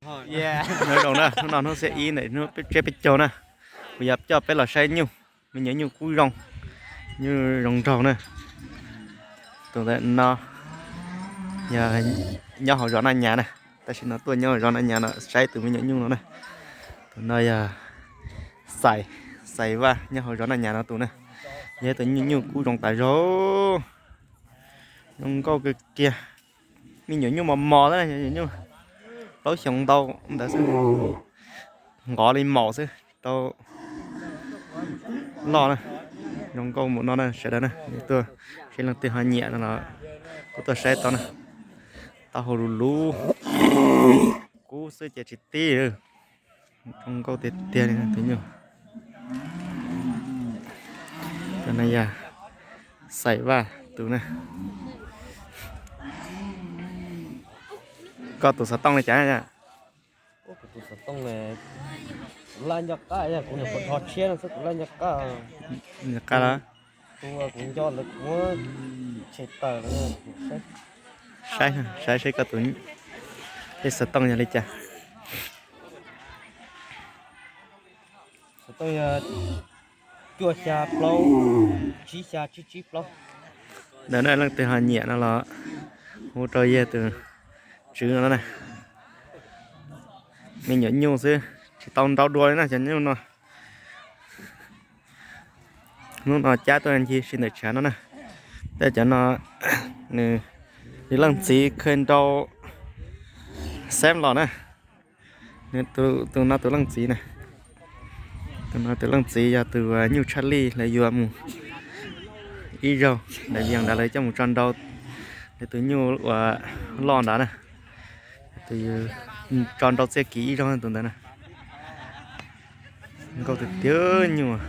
Nyob zoo na, hnub no hnub xiab ib ntawm hnub peb tsiab peb caug na, kuv yuav coj peb los saib nyuj, me nyuam nyuj kub zoo, nyuj zoo nraug na. Tus ntawm no yog nyob hauv zos Naj Nyas na, tam sim no tuaj nyob hauv zos Naj Nyas no saib tus me nyuam nyuj no na. Tus no yog Xais, Xais Vaj nyob hauv zos Naj Nyas no tus na, yog tus nyuj nyuj kub zoo tas zog, zoo nkauj kawg kiag. Me nyuam nyuj mos mos xwb, nyuam nyuj plaub xyoo ntau ntawd xwb, nqov li maum xwb, tsis tau loj na. Zoo nkauj mus no na sawv daws na, tuaj seb leej twg ho nyiam no los kuj tuaj saib tau na. Taub hau luv luv, kub xwb ces tsis tib. Zoo nkauj tiag tiag li tus nyuj. Tus no yog Xais Vaj tus na. Koj tus xov tooj li cas? Kuv tus xov tooj, kuv laj nco qab, kuv nyuam qhuav dhos tshiab no xwb kuv laj nco qab. Nco qab los? Tus kuv nco lawv kuv muab tshem tawm lawm. Saib, saib seb koj tus xov tooj yog li cas. Xov tooj yog cuaj xya plaub tsib xya tsib tsib plaub. Ntawm no leej twg ho nyiam no los hu rau yawg tus tswv no na. Me nyuam nyuj xwb, tsis tau ntau dua li na cov nyuj no. Hnub no cab tuaj ncig si ntawm tshav no na. Tej cov no nws, nws leej txiv kha nrau xeeb los na. Nws tus no tus leej txiv na, tus no tus leej txiv yog tus nyuj tshaj lij lawv yuav mus ib zaug, daim yees ntawd lawv coj mus tso nrau, lawv tus nyuj uas loj ntawd na, tus tso nrau txiaj kiv ib zaug tus ntawd na. Nkauj tiag tiag nyuj.